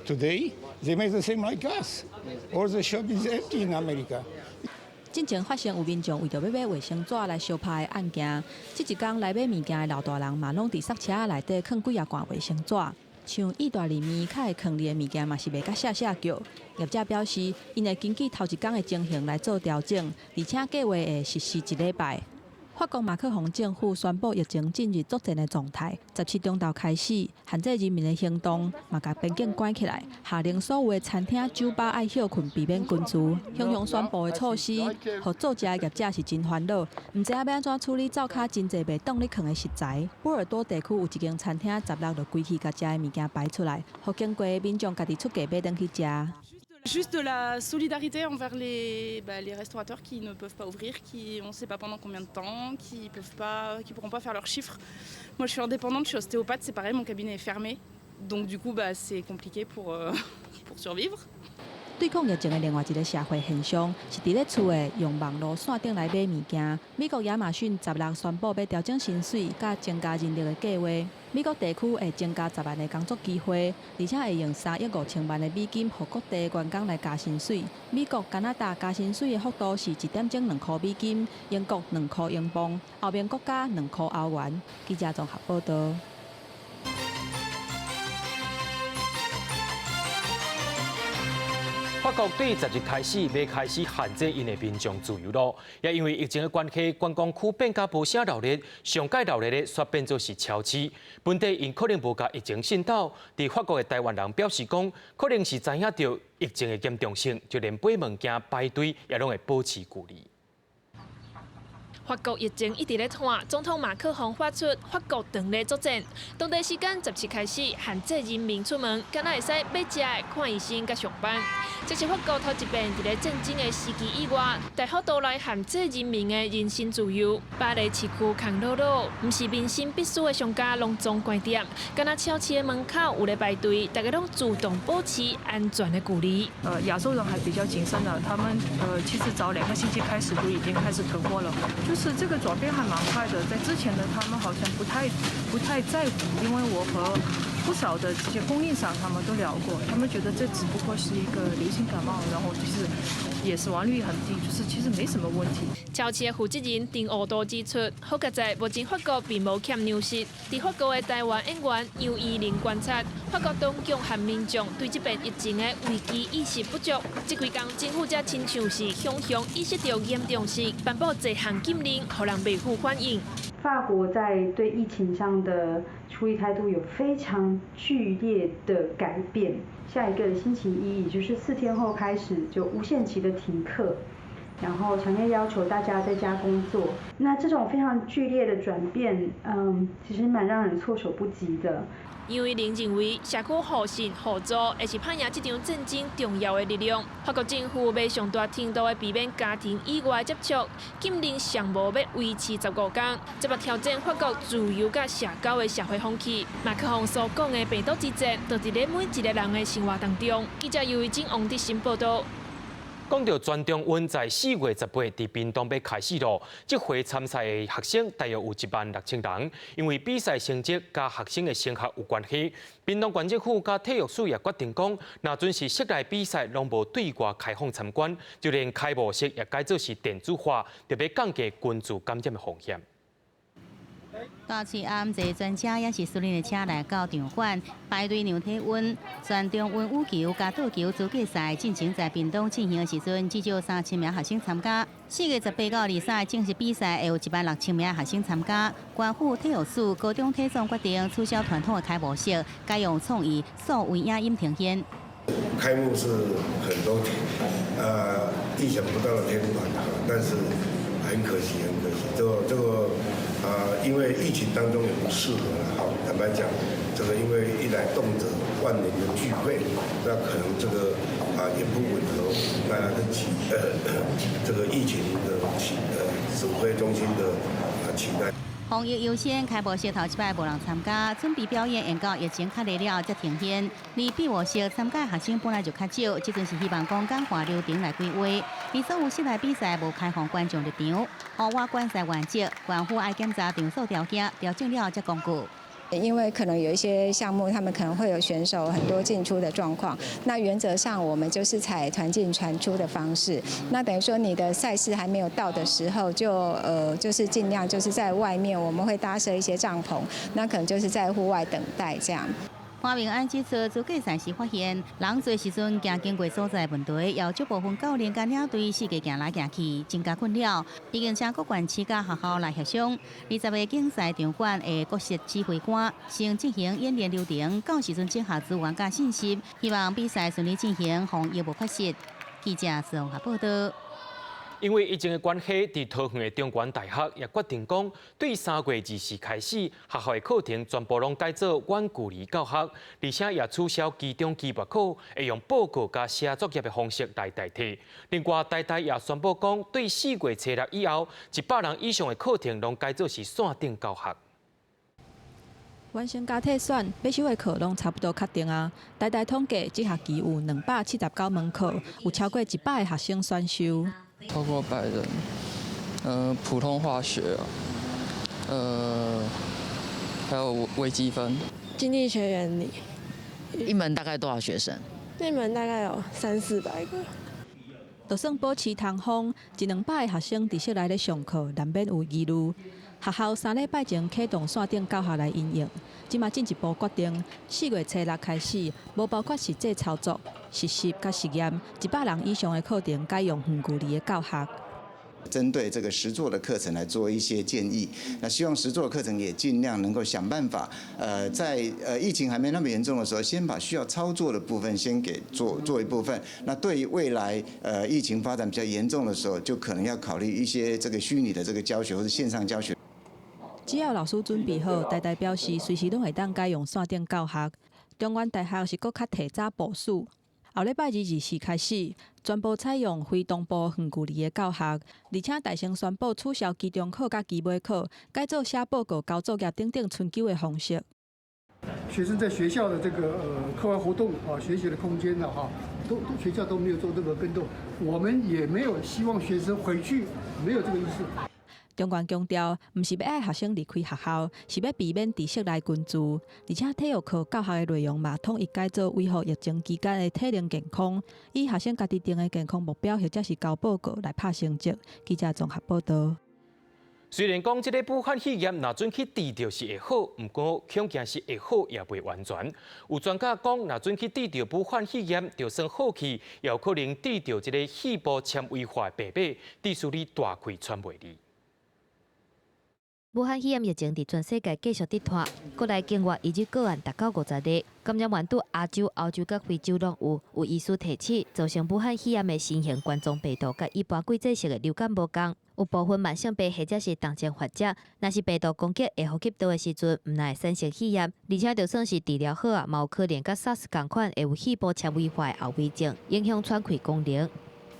today they make the same like us. All the shop is empty in America. 進前發生有民眾為著欲買衛生紙來相拍的案件，這一工來買物件的老大人嘛，攏佇塞車內底囥幾仔罐衛生紙。像意大利麵較會囥佇的物件嘛是賣甲謝謝叫。業者表示，𪜶會根據頭一工的情形來做調整，而且計劃會實施一禮拜。法國馬克宏政府宣布疫情進入作戰的狀態，17中晝開始限制人民的行動，嘛共邊境關起來，下令所有的餐廳、酒吧愛歇睏，避免群聚。雄雄宣布的措施，予做食的業者是真煩惱，毋知影欲按怎處理灶跤真濟袂當咧囥的食材。波爾多地區有一間餐廳，16就規氣共食的物件擺出來，予經過的民眾家己出價買轉去食。 Juste de la solidarité envers les restaurateurs qui ne peuvent pas ouvrir, qui on ne sait pas pendant combien de temps, qui peuvent pas, qui pourront pas faire leurs chiffres. Moi, je suis indépendante, je suis ostéopathe, c'est pareil, mon cabinet est fermé, donc du coup, bah, c'est compliqué pour survivre. 對抗疫情的另外一个社會現象，是佇咧厝內用網路線頂來買物件。美國亞馬遜16宣布欲調整薪水，佮增加人力的計劃。美國地區會增加10萬个工作機會，而且會用3億5千萬的美金，予各地員工來加薪水。美國、加拿大加薪水的幅度是一點鐘2箍美金，英國2箍英鎊，歐盟國家2箍歐元。記者綜合報導。法國對10日開始欲開始限制𪜶的民眾自由囉，也因為疫情的關係，觀光區變甲無啥鬧熱，上蓋鬧熱的煞變做是超市。本地𪜶可能無共疫情滲透，佇法國的台灣人表示講，可能是知影著疫情的嚴重性，就連買物件排隊也攏會保持距離。法國疫情一直咧拖，總統馬克宏發出法國斷咧作戰，當地時間17開始限制人民出門，敢若會使買食、看醫生、佮上班。這是法國頭一遍佇咧戰爭的時期以外，大幅度來限制人民的人身自由。巴黎市區空落落，毋是民生必須的商家攏總關店，敢若超市的門口有咧排隊，大家攏自動保持安全的距離。亞洲人還比較謹慎的，他們其實早2個星期開始就已經開始囤貨了。就是這個轉變還蠻快的，在之前呢，他們好像不太在乎，因為我和不少的這些供應商他們都聊過，他們覺得這只不過是一個流行感冒，然後就是也死亡率很低，就是其實沒什麼問題。超市的負責人丁奧多指出，好佳哉目前法國並無欠糧食。佇法國的台灣演員楊依玲觀察，法國當局和民眾對這遍疫情的危機意識不足。這幾工政府才親像是雄雄意識到嚴重性，頒布這項禁令，予人袂赴反應。法國在對疫情上的處理態度有非常劇烈的改變。下一個星期一，也就是4天後開始，就無限期的停課，然後強烈要求大家在家工作。那這種非常劇烈的轉變，其實蠻讓人措手不及的。楊依玲認為，社區互信互助會是拍贏這場戰爭重要的力量。法國政府欲上大程度的避免家庭以外接觸，禁令上無欲維持15天，這擺挑戰法國自由佮社交的社會風氣。馬克宏所講的病毒之戰，就佇咧每一个人的生活當中。記者尤慧晶、王德新報導。講到全中運在4月18佇屏東欲開始囉，這回參賽的學生大約有1萬6千人。因為比賽成績佮學生的升學有關係，屏東縣政府佮體育署也決定講，若陣是室內比賽攏無對外開放參觀，就連開幕式也改做是電子化，特別降低群聚感染的風險。大喙暗坐專車抑是私人的車來到場館排隊量體溫。全中運羽球佮桌球資格賽進前在屏東進行的時陣，至少3000名學生參加。4月18到23正式比賽會有1萬6千名學生參加。縣府體育署、高中體總決定取消傳統的開幕式，改用創意數位影音呈現。開幕是很多意想不到的天團，但是很可惜，很可惜，這個。因為疫情當中也不適合了，好，坦白講，這個因為一來動輒萬人的聚會，那可能這個也不吻合大家的這個疫情的指揮中心的期待。防疫優先，開幕式頭一擺無人參加，準備表演，延到疫情較熱了才呈現。而閉幕式參加學生本來就較少，這陣是希望講簡化流程來規劃。而所有室內比賽無開放觀眾入場，戶外觀賽原則，縣府愛檢查場所條件，調整了才公告。因為可能有一些項目，他們可能會有選手很多進出的狀況。那原則上，我們就是採團進團出的方式。那等於說，你的賽事還沒有到的時候，就就是盡量就是在外面，我們會搭設一些帳篷，那可能就是在戶外等待這樣。潘明安指出，資格賽時發現人濟時陣，驚經過所在問題，有少部分教練佮領隊四界行來行去，增加困擾。已經請各縣市佮學校來協商，20個競賽場館會各設指揮官，先進行演練流程，到時陣整合資源佮信息，希望比賽順利進行，防疫無缺失。記者綜合報導。因為疫情的關係，佇桃園的中原大學也決定講，對3月24開始，學校的課程全部攏改做遠距離教學，而且也取消期中、期末考，會用報告佮寫作業的方式來代替。另外，台大也宣布講，對4月初6以後，100人以上的課程攏改做是線頂教學。完成加退選，欲修的課攏差不多確定啊。台大統計，這學期有279門課，有超過100个學生選修。超過100人，普通化學，還有微積分。經濟學原理。一門大概多少學生？一門大概有三四百個。就算保持通風，一兩百个學生佇室內咧上課，難免有疑慮。學校3禮拜前啟動線頂教學來因應，這馬進一步決定，4月初6開始，無包括實際操作、實習佮實驗，100人以上的課程改用遠距離的教學。針對這個實作的課程來做一些建議，那希望實作的課程也盡量能夠想辦法，在疫情還沒那麼嚴重的時候，先把需要操作的部分先給做做一部分。那對於未來疫情發展比較嚴重的時候，就可能要考慮一些這個虛擬的這個教學或者線上教學。只要老師準備好，台大表示隨時攏會當改用線頂教學。中原大學是閣較提早部署。後禮拜24開始，全部採用非同步遠距離的教學，而且大聲宣布取消期中考佮期尾考，改做寫報告、交作業等等春秋的方式。學生在學校的這個課外活動啊，學習的空間呢，哈，都學校都沒有做任何更動，我們也沒有希望學生回去，沒有這個意思。中原強調，毋是欲愛學生離開學校，是欲避免佇室內群聚。而且體育課教學的內容嘛，統一改做維護疫情期間的體能健康，以學生家己定的健康目標或者是交報告來拍成績。記者綜合報導。雖然講這个武漢肺炎若準去治著是會好，毋過恐驚是會好也袂完全。有專家講，若準去治著武漢肺炎，就算好去，也有可能治著這个肺部纖維化的病碼，致使你大氣喘袂利。武漢肺炎疫情佇全世界繼續佇拖，國內境外移入個案達到50例，感染源佇亞洲、歐洲佮非洲攏有。有醫師提醒，造成武漢肺炎的新型冠狀病毒，佮一般季節性的流感無仝。有部分慢性病或者是重症患者，若是病毒攻擊下呼吸道的時陣，毋但會產生肺炎，而且就算是治療好啊，嘛有可能佮 SARS 仝款會有肺部纖維化的後遺症，影響喘氣功能。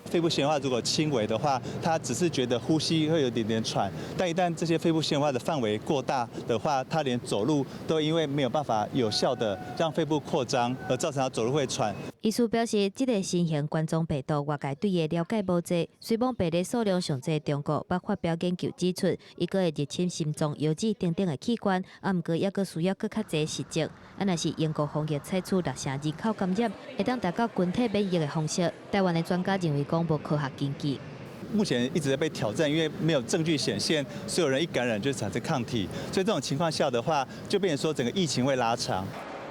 肺部纖維化如果輕微的話，他只是覺得呼吸會有點點喘，但一旦這些肺部纖維化的範圍過大的話，他連走路都因為沒有辦法有效的讓肺部擴張，而造成他走路會喘。醫師表示，這个新型冠狀病毒外界對伊的了解無濟，雖罔病例數量上濟，中國捌發表研究指出，伊閣會入侵心臟、腰子等等的器官，啊，毋過猶閣需要閣較濟實證。啊，若是英國防疫採取6成人口感染，會當達到群體免疫的方式。台灣的專家認為講無科學根據。目前一直在被挑戰，因為沒有證據顯現所有人一感染就產生抗體，所以這種情況下的話，就變成說整個疫情會拉長。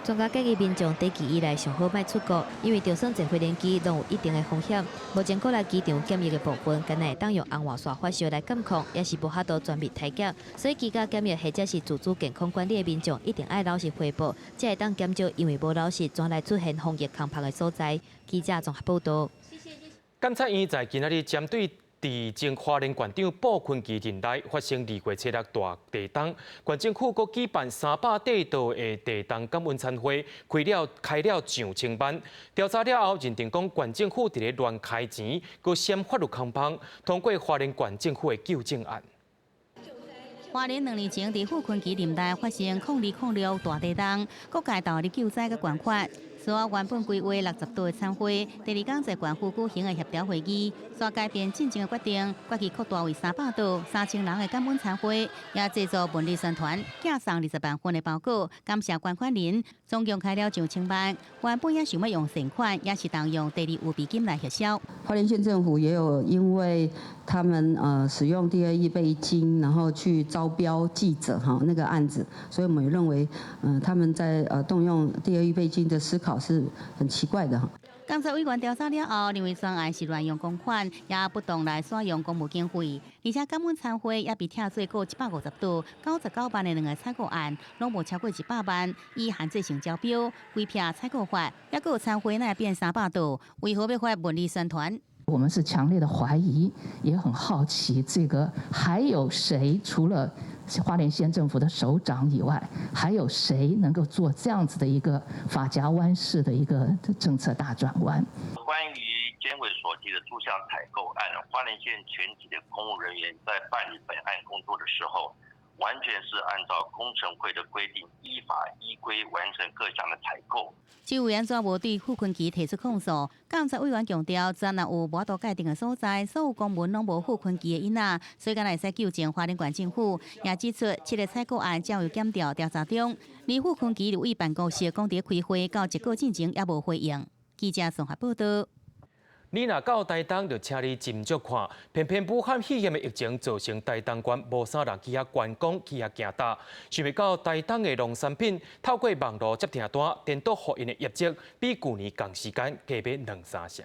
專家建議民眾短期以來上好莫出國，因為就算坐飛機攏有一定的風險。目前國內機場檢疫的部分，敢若會當用紅外線發燒來監控，也是無法度全面篩檢。所以居家檢疫或者是自主健康管理的民眾，一定愛老實回報，才會當減少因為無老實，轉來出現防疫空縫的所在。記者綜合報導。監察院在今仔日針對佇前花蓮縣長布坤奇任內發生2月初6大地動，縣政府閣舉辦300塊度的地動感恩餐會，開了上千萬。調查了後，認定講縣政府佇咧亂開錢，閣涉法律空縫，通過花蓮縣政府的糾正案。花蓮2年前佇傅崐萁任內發生0206大地動，各界投入救災佮捐款。所以原本規劃60桌的餐會，第二工在縣府舉行的協調會議，煞改變進前的決定，決議擴大為300桌3000人的感恩餐會，也製作文字宣傳，寄送20萬份的包裹，感謝捐款人，總共開了上千萬。原本也想欲用善款，也是動用第二預備金來核銷。花蓮縣政府也有因為他們使用第二預備金，然後去招標記者哈那個案子，所以我們也認為，他們在動用第二預備金的思考是很奇怪的。監察委員調查了後，認為專案是亂用公款，也不當來使用公務經費，而且感恩餐會也被拆做過150桌，99萬的兩个採購案，攏無超過100萬，以限制性招標，規避採購法，抑閣有餐會哪會變300桌，為何欲發文字宣傳？我們是強烈的懷疑，也很好奇，這個還有誰除了花蓮縣政府的首長以外，還有誰能夠做這樣子的一個髮夾彎式的一個政策大轉彎？關於監委所提的諸項採購案，花蓮縣全體的公務人員在辦理本案工作的時候，完全是按照工程會的規定，依法依規完成各項的採購。這委員怎無對傅崐萁提出控訴？監察委員強調，昨若有無法度界定的所在，所有公文攏無傅崐萁的影仔，所以敢會使糾正花蓮縣政府。也指出，這个採購案交由檢調調查中，而傅崐萁立委辦公室講佇開會到結果進前也無回應。記者綜合報道。你若到台東，就請你斟酌看。偏偏武漢肺炎的疫情造成台東縣無啥人去遐觀光，去遐行踏。想袂到台東的農產品透過網路接訂單，顛倒予𪜶的業績比舊年仝時間加買兩三成。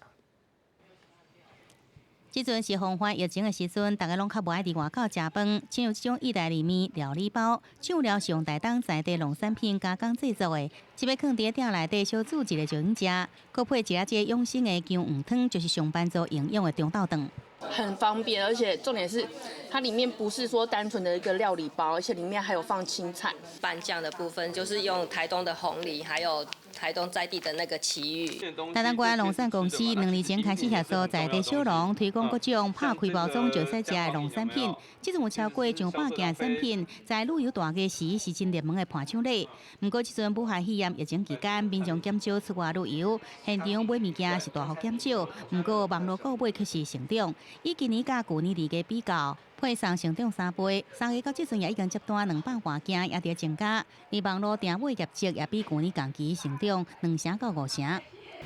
這陣是防範疫情的時陣，大家攏較無愛佇外口食飯。像這種意大利麵料理包，醬料是用台東在地農產品加工製作的。這欲囥佇店內底小煮一下就用食，閣配一下這養生的薑黃湯，就是上班族營養的中晝頓。很方便，而且重點是它裡面不是說單純的一個料理包，而且裡面還有放青菜。拌醬的部分就是用台東的紅藜，還有台東在地的那個旗芋。台東縣農產公司2年前開始協助在地小農推廣各種拍開包裝就使食的農產品，這陣有超過上百件產品，在旅遊大家時是真熱門的伴手禮。毋過這陣武漢肺炎疫情期間，民眾減少出外旅遊，現場買物件是大幅減少。毋過網路購買卻是成長，以今年佮舊年來個比較，配送成長3倍，3月到這陣也已經接單200外件，也佇增加。而網路訂買業績也比舊年仝期成長2成到5成，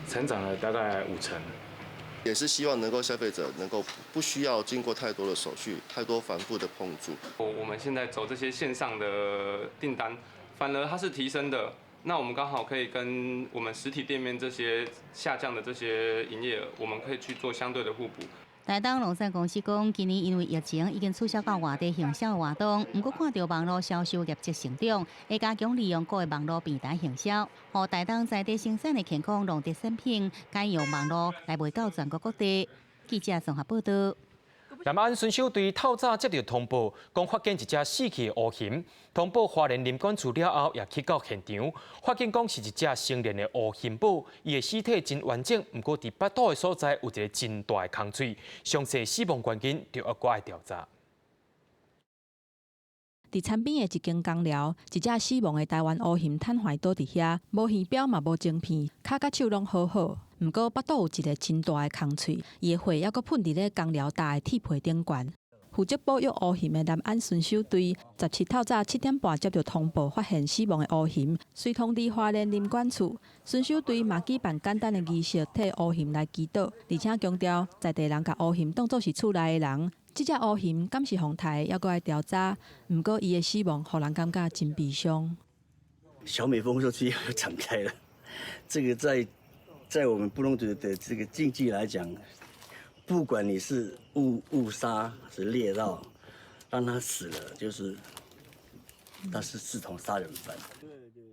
成長了大概5成。也是希望能夠消費者能夠不需要經過太多的手續、太多繁複的碰觸。我們現在走這些線上的訂單，反而它是提升的。那我們剛好可以跟我們實體店面這些下降的這些營業額，我們可以去做相對的互補。台東農產公司講，今年因為疫情已經取消到外地行銷活動，毋過看著網路銷售業績成長，會加強利用各个網路平台行銷，予台東在地生產的健康農特產品，改用網路來賣到全國各地。記者綜合報道。南安巡守隊透早接著通報，講發現一隻死去的烏熊。通報花蓮林管處了後，也去到現場，發現講是一隻成年的烏熊母，伊的屍體真完整，毋過佇腹肚的所在有一个真大的空喙，詳細死亡原因著猶閣愛調查。佇田邊的一間工寮，一隻死亡的台灣烏熊癱瘓倒佇遐，無耳標嘛無晶片，跤佮手攏好好。毋過腹肚有一个真大的空喙，伊的血猶閣噴佇咧工寮搭的鐵皮頂懸。負責保育烏熊的南安巡守隊，17透早7點半接著通報，發現死亡的烏熊，隨通知花蓮林管處。巡守隊嘛舉辦簡單的儀式，替烏熊來祈禱，而且強調在地人共烏熊當作是厝內的人。這隻烏熊敢是予刣，猶閣愛調查。毋過伊的死亡，予人感覺真悲傷。小美豐收期又展開了，這個在我們布農族的這個禁忌來講，不管你是誤殺是獵到，讓他死了，就是他是視同殺人犯。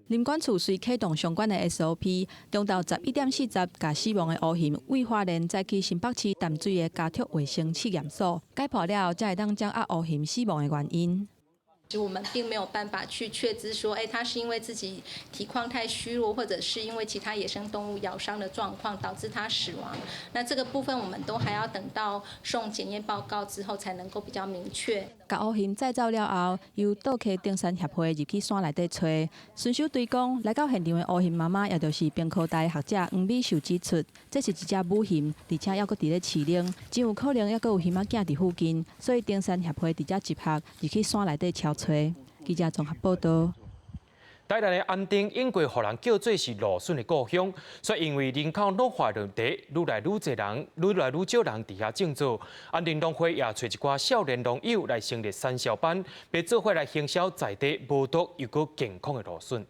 林管處隨啟動相關的 SOP，中晝11點40，共死亡的烏熊對花蓮載去新北市淡水的家畜衛生試驗所解剖了後，才會當掌握烏熊死亡的原因。我們並沒有辦法去確知說，哎，他是因為自己體況太虛弱，或者是因為其他野生動物咬傷的狀況導致他死亡。那這個部分我們都還要等到送檢驗報告之後，才能夠比較明確。共烏熊載走了後，由倒溪登山協會入去山內底揣。巡守隊講，來到現場的烏熊媽媽，也就是屏科大學者黃美秀指出，這是一隻母熊，而且猶閣佇咧飼齡，真有可能猶閣有熊仔囝佇附近，所以登山協會佇遮集合入去山內底搜揣。記者綜合報道。台南的安定永過予人叫做是蘆筍的故鄉，卻因為人口老化問題，愈來愈濟人，愈來愈少人佇遐種作。安定農會也揣一寡少年農友來成立產銷班，欲做伙來行銷在地無毒又閣健康的蘆筍。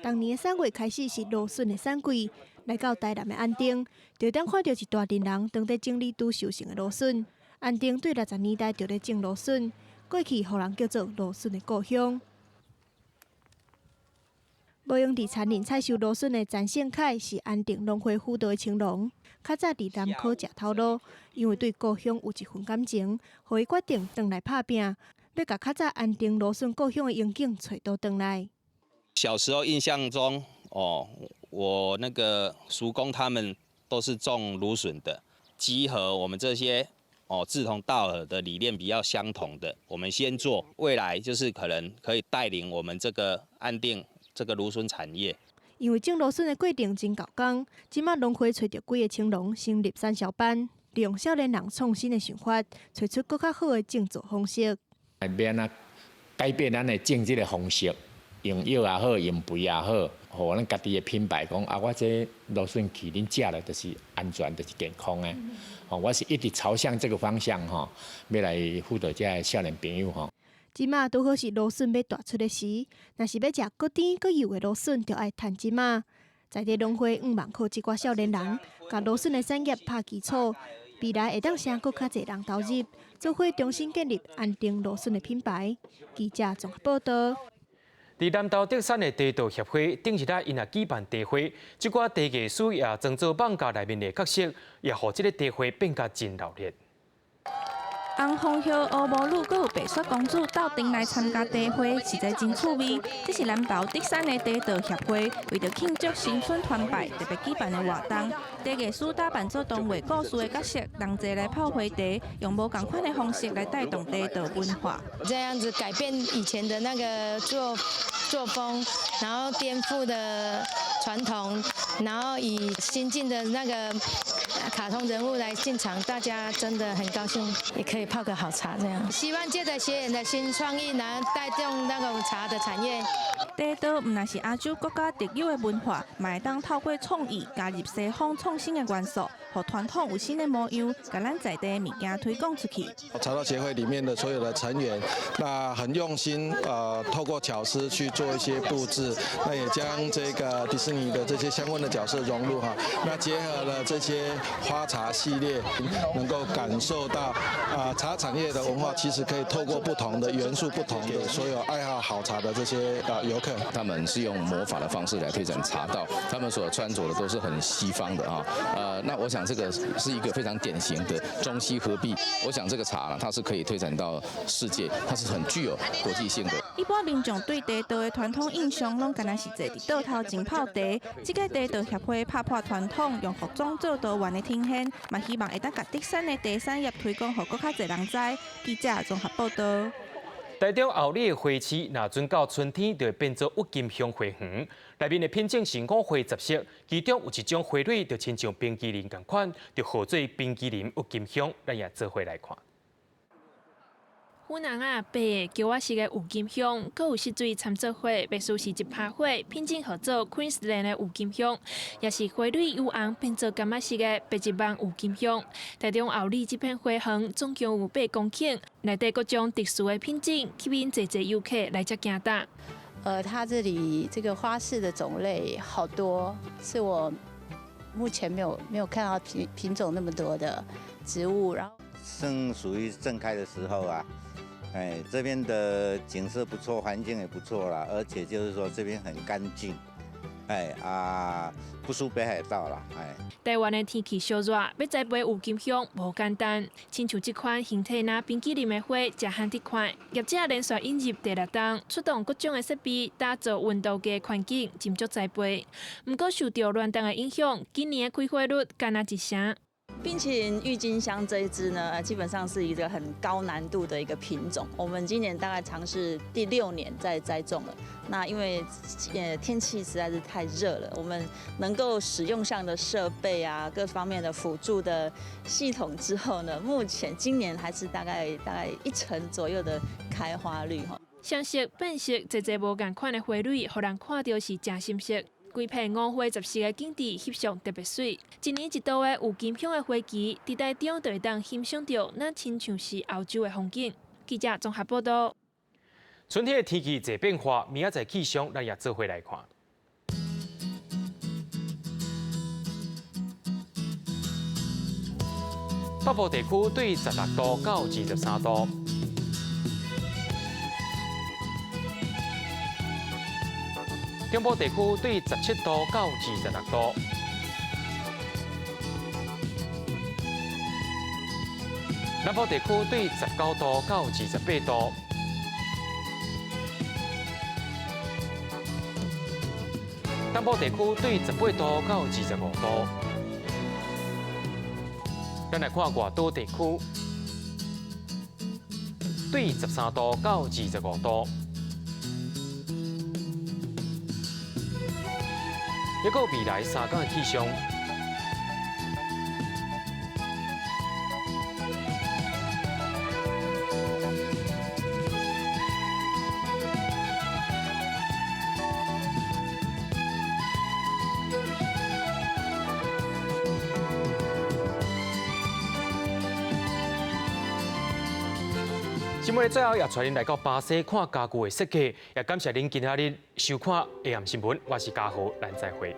當年3月開始是蘆筍的產季，來到台南的安定，就當看著一大陣人當咧整理拄收成的蘆筍。安定對60年代就咧種蘆筍，過去予人叫做蘆筍的故鄉。無閒佇田裡採收蘆筍的陳勝凱是安定農會輔導的青農，較早佇南科食頭路，因為對故鄉有一份感情，予伊決定轉來拍拚，欲共較早安定蘆筍故鄉的榮景揣倒轉來。小時候印象中，哦，我那個叔公他們都是種蘆筍的，集合我們這些哦志同道合的理念比較相同的，我們先做，未來就是可能可以帶領我們這個安定這個蘆筍產業。因為種蘆筍的過程真猴工，這馬農會揣著幾个青農成立產銷班，利用少年人創新的想法，揣出閣較好的種作方式。欲按怎改變咱的種植的方式，用藥也好，用肥也好，予咱家己的品牌講啊，我這蘆筍去恁食了就是安全，就是健康的。哦，我是一直朝向這個方向吼，欲來輔導這少年朋友吼。這馬拄好是蘆筍欲大出的時，若是欲食閣甜閣幼的蘆筍，就愛趁這馬。在地農會向望靠這寡少年人，共蘆筍的產業拍基礎，未來會當吸閣較濟人投入，做伙重新建立安定蘆筍的品牌。記者綜合報導。佇南投竹山的茶道協會頂日仔𪜶也舉辦茶會，這寡茶藝師也裝做艋舺內面的角色，也予這个茶會變甲真熱鬧。紅紅葉烏毛女，閣有白雪公主鬥陣來參加茶會，實在真趣味。這是南投竹山的茶道協會為著慶祝新春團拜特別舉辦的活動。茶藝師打扮做童話故事的角色，同齊來泡花茶，用無仝款的方式來帶動茶道文化。這樣子改變以前的那個作風，然後顛覆的傳統，然後以新進的那個卡通人物來進場，大家真的很高興，也可以泡個好茶這樣。希望借著學員的新創意，來帶動那個茶的產業。茶道毋但是亞洲國家特有的文化，嘛會當透過創意加入西方創新的元素，予傳統有新的模樣，共咱在地物件推廣出去。茶道協會裡面的所有的成員，那很用心，透過巧思去做一些佈置，那也將這個迪士尼的這些相關的角色融入哈，那結合了這些花茶系列，能夠感受到啊茶產業的文化，其實可以透過不同的元素、不同的所有愛好好茶的這些遊客。他們是用魔法的方式來推展茶道，他們所穿着的都是很西方的啊，那我想這個是一個非常典型的中西合璧。我想這個茶呢，它是可以推展到世界，它是很具有國際性的。一般民眾對茶道的傳統印象，攏敢若是坐佇桌頭前泡茶。這個茶道協會拍破傳統，用服裝做多元的呈現，嘛希望會當共竹山的茶產業推廣，予閣較濟人知。記者綜合報導。台中后里的花市，若準到春天，就會變做鬱金香花園。內面的品種是五花十色，其中有一種花蕊就親像冰淇淋仝款，就號做冰淇淋鬱金香。咱也做伙來看。粉紅仔、白的、菊仔色的鬱金香，閣有色水摻做伙，袂輸是一趴花，品種號做 Queensland 的鬱金香，也是花蕊由紅變做柑仔色的白日夢鬱金香。台中后里這片花園總共有8公頃，內底各種特殊的品種，吸引濟濟遊客來遮行踏。它這裡這個花式的種類好多，是我目前沒有看到品種那麼多的植物。然後正屬於盛開的時候啊。哎，這邊的景色不錯，環境也不錯啦，而且就是說這邊很乾淨，哎啊，不輸北海道啦，哎。台灣的天氣燒熱，欲栽培鬱金香無簡單。親像這款形體若冰淇淋的花，誠罕得看。業者連續引入第六冬，出動各種的設備，打造溫度低的環境，斟酌栽培。毋過受著暖冬的影響，今年的開花率干焦一成。冰淇淋鬱金香這一支呢，基本上是一個很高難度的一個品種。我們今年大概嘗試第6年在栽種了。那因為天氣實在是太熱了，我們能夠使用上的設備啊，各方面的輔助的系統之後呢，目前今年還是大概1成左右的開花率哈。相色變色，濟濟無仝款的花蕊，予人看著是誠心色。規片五花十色的景致翕相特別媠。一年一度的鬱金香的花期，佇台中就會當欣賞著，若親像是歐洲的風景。記者綜合報導。春天的天氣濟變化，明仔載氣象，咱也做伙來看。北部地區對16度到23度。中部地區對17度到26度，南部地區對19度到28度，東部地區對18度到25度。咱來看外島地區。對13度到25度。一個未來3天的氣象。新聞的最後，也帶您來到巴西看家具的設計，也感謝您今仔日收看 AM 新聞，我是嘉豪，咱再會。